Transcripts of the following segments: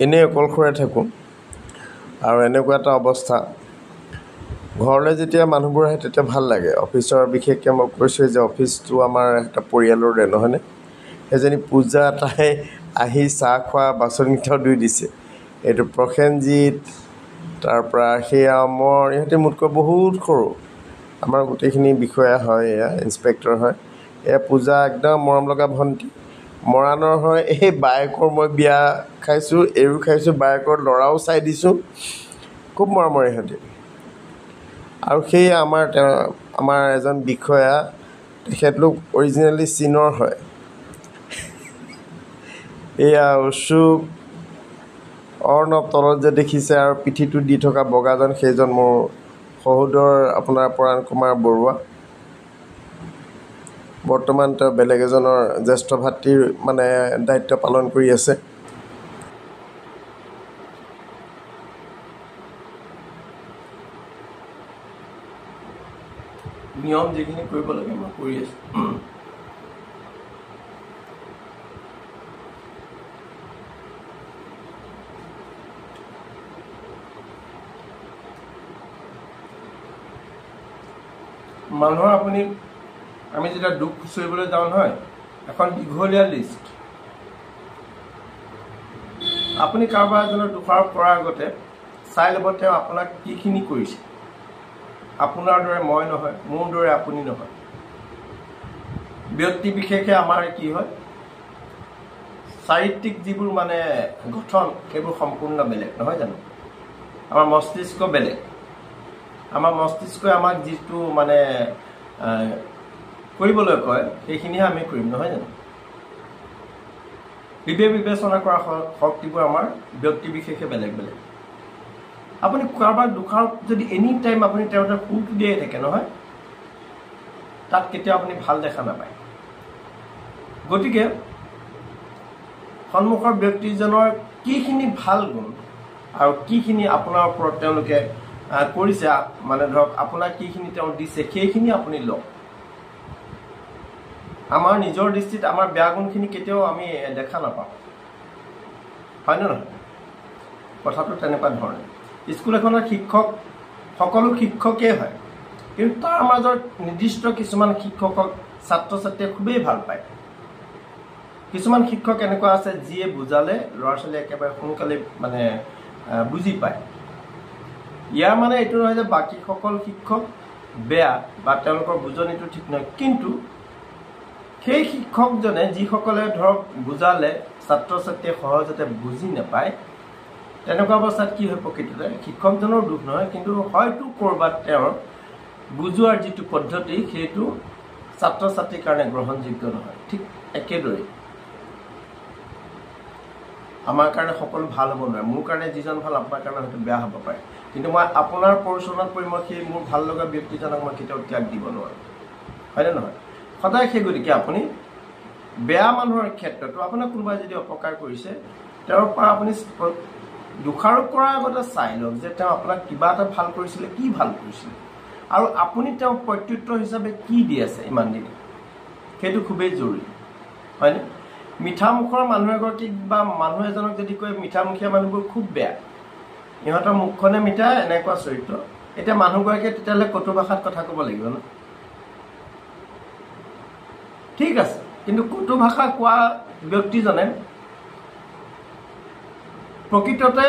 এনেই অকলশৰে থাকোঁ আৰু এনেকুৱা এটা অৱস্থা। ঘৰলৈ যেতিয়া মানুহবোৰ আহে তেতিয়া ভাল লাগে। অফিচৰ বিশেষকৈ মই কৈছোঁৱেই যে অফিচটো আমাৰ এটা পৰিয়ালৰ দৰে, নহয়নে? সেইজনী পূজা, তাই আহি চাহ খোৱা বাচনকেইটাও ধুই দিছে। এইটো প্ৰসেনজিৎ, তাৰপৰা সেয়া অমৰ, ইহঁতি মোতকৈ বহুত সৰু। আমাৰ গোটেইখিনি বিষয়া হয়, এয়া ইনস্পেক্টৰ হয়। এয়া পূজা, একদম মৰম লগা ভণ্টি, মৰাণৰ হয়। এই বায়েকৰ মই বিয়া খাইছোঁ, এইৰো খাইছোঁ, বায়েকৰ ল'ৰাও চাই দিছোঁ। খুব মৰমৰ ইহঁতি। আৰু সেই আমাৰ তেওঁ আমাৰ এজন বিষয়া, তেখেতলোক অৰিজিনেলি চীনৰ হয়। এয়া অশোক, অৰ্ণৱ তলত যে দেখিছে আৰু পিঠিটো দি থকা বগাজন, সেইজন মোৰ সহোদৰ আপোনাৰ পৰাণ কুমাৰ বৰুৱা। বৰ্তমান তেওঁ বেলেগ এজনৰ জ্যেষ্ঠ ভাতৃৰ মানে দায়িত্ব পালন কৰি আছে। নিয়ম যিখিনি কৰিব লাগে মই কৰি আছোঁ। মানুহৰ আপুনি আমি যেতিয়া দুখ খুচৰিবলৈ যাওঁ নহয়, এখন দীঘলীয়া লিষ্ট। আপুনি কাৰোবাৰ এজনৰ দোষাৰোপ কৰাৰ আগতে চাই ল'ব তেওঁ আপোনাক কিখিনি কৰিছে। আপোনাৰ দৰে মই নহয়, মোৰ দৰে আপুনি নহয়। ব্যক্তি বিশেষে আমাৰ কি হয়, চাৰিত্ৰিক যিবোৰ মানে গঠন, সেইবোৰ সম্পূৰ্ণ বেলেগ, নহয় জানো? আমাৰ মস্তিষ্ক বেলেগ। আমাৰ মস্তিষ্কই আমাক যিটো মানে কৰিবলৈ কয় সেইখিনিহে আমি কৰিম, নহয় জানো? বিবেক বিবেচনা কৰা শক্তিবোৰ আমাৰ ব্যক্তি বিশেষে বেলেগ বেলেগ। আপুনি কাৰোবাক দোষাৰোপ যদি এনি টাইম আপুনি তেওঁৰ সুৰটো দিয়াই থাকে নহয়, তাত কেতিয়াও আপুনি ভাল দেখা নাপায়। গতিকে সন্মুখৰ ব্যক্তিজনৰ কিখিনি ভাল গুণ আৰু কিখিনি আপোনাৰ ওপৰত তেওঁলোকে কৰিছে, মানে ধৰক আপোনাক কিখিনি তেওঁ দিছে, সেইখিনি আপুনি লওক। আমাৰ নিজৰ দৃষ্টিত আমাৰ বেয়া গুণখিনি কেতিয়াও আমি দেখা নাপাওঁ, হয়নে নহয়? কথাটো তেনেকুৱা ধৰণে। স্কুল এখনৰ শিক্ষক সকলো শিক্ষকেই হয়, কিন্তু তাৰ মাজত নিৰ্দিষ্ট কিছুমান শিক্ষকক ছাত্ৰ ছাত্ৰীয়ে খুবেই ভাল পায়। কিছুমান শিক্ষক এনেকুৱা আছে যিয়ে বুজালে ল'ৰা ছোৱালীয়ে একেবাৰে সোনকালে মানে বুজি পায়। ইয়াৰ মানে এইটো নহয় যে বাকীসকল শিক্ষক বেয়া বা তেওঁলোকৰ বুজনিটো ঠিক নহয়, কিন্তু সেই শিক্ষকজনে যিসকলে ধৰক বুজালে ছাত্ৰ ছাত্ৰীয়ে সহজতে বুজি নাপায়, তেনেকুৱা অৱস্থাত কি হয়, প্ৰকৃততে শিক্ষকজনৰ দোষ নহয়, কিন্তু হয়তো ক'ৰবাত তেওঁৰ বুজোৱাৰ যিটো পদ্ধতি সেইটো ছাত্ৰ ছাত্ৰীৰ কাৰণে গ্ৰহণযোগ্য নহয়। ঠিক একেদৰে আমাৰ কাৰণে সকলো ভাল হ'ব নোৱাৰে। মোৰ কাৰণে যিজন ভাল আপোনাৰ কাৰণে হয়তো বেয়া হ'ব পাৰে, কিন্তু মই আপোনাৰ পৰিচালনাত পৰি মই সেই মোৰ ভাল লগা ব্যক্তিজনক মই কেতিয়াও ত্যাগ দিব নোৱাৰোঁ, হয়নে নহয়? সদায় সেই গতিকে আপুনি বেয়া মানুহৰ ক্ষেত্ৰতো আপোনাক কোনোবাই যদি অপকাৰ কৰিছে, তেওঁৰ পৰা আপুনি দোষাৰোপ কৰাৰ আগতে চাই লওক যে তেওঁ আপোনাক কিবা এটা ভাল কৰিছিলে, কি ভাল কৰিছিলে, আৰু আপুনি তেওঁক প্ৰত্যুত্তৰ হিচাপে কি দি আছে ইমান দিনে, সেইটো খুবেই জৰুৰী, হয়নে? মিঠা মুখৰ মানুহ এগৰাকীক বা মানুহ এজনক যদি কয় মিঠামুখীয়া মানুহবোৰ খুব বেয়া, ইহঁতৰ মুখখনে মিঠা, এনেকুৱা চৰিত্ৰ, এতিয়া মানুহগৰাকীয়ে তেতিয়াহ'লে কটু ভাষাত কথা ক'ব লাগিব ন? ঠিক আছে, কিন্তু কটু ভাষা কোৱা ব্যক্তিজনে প্ৰকৃততে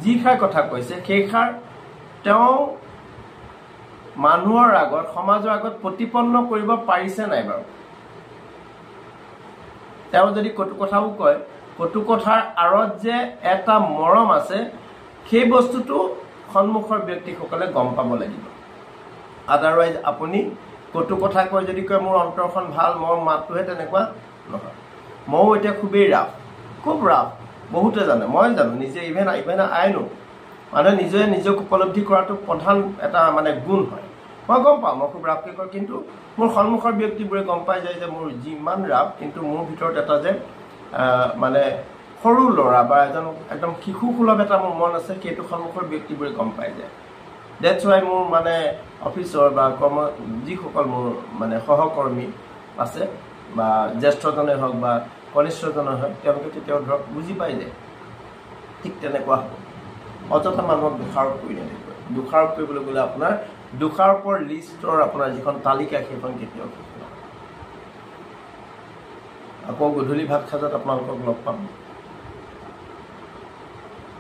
যিষাৰ কথা কৈছে সেইষাৰ তেওঁ মানুহৰ আগত, সমাজৰ আগত প্ৰতিপন্ন কৰিব পাৰিছে নাই বাৰু? তেওঁ যদি কটু কথাও কয়, কটু কথাৰ আঁৰত যে এটা মৰম আছে, সেই বস্তুটো সন্মুখৰ ব্যক্তিসকলে গম পাব লাগিব। আদাৰৱাইজ আপুনি কটু কথা কৈ যদি কয় মোৰ অন্তৰখন ভাল, মোৰ মাতটোহে তেনেকুৱা নহয়, ময়ো এতিয়া খুবেই ৰাফ, খুব ৰাফ, বহুতে জানে, মই জানো নিজে, ইভেন আই নো মানুহে নিজে নিজক উপলব্ধি কৰাটো প্ৰধান এটা মানে গুণ হয়। মই গম পাওঁ মই খুব ৰাফকৈ কওঁ, কিন্তু মোৰ সন্মুখৰ ব্যক্তিবোৰে গম পাই যায় যে মোৰ যিমান ৰাফ, কিন্তু মোৰ ভিতৰত এটা যে মানে সৰু ল'ৰা বা এজন একদম শিশুসুলভ এটা মোৰ মন আছে, সেইটো সন্মুখৰ ব্যক্তিবোৰে গম পাই যায়। That's Y মোৰ মানে অফিচৰ বা কৰ্ম যিসকল মোৰ মানে সহকৰ্মী আছে বা জ্যেষ্ঠজনে হওক বা কনিষ্ঠজনে হওক, তেওঁলোকে কেতিয়াও ধৰক বুজি পাই যায়। ঠিক তেনেকুৱা হ'ব। অযথা মানুহক দোষাৰোপ কৰি নাথাকিব। দোষাৰোপ কৰিবলৈ গ'লে আপোনাৰ দোষাৰোপৰ লিষ্টৰ আপোনাৰ যিখন তালিকা, সেইখন কেতিয়াও শেষ নহয়। আকৌ গধূলি ভাত সাজত আপোনালোকক লগ পাম।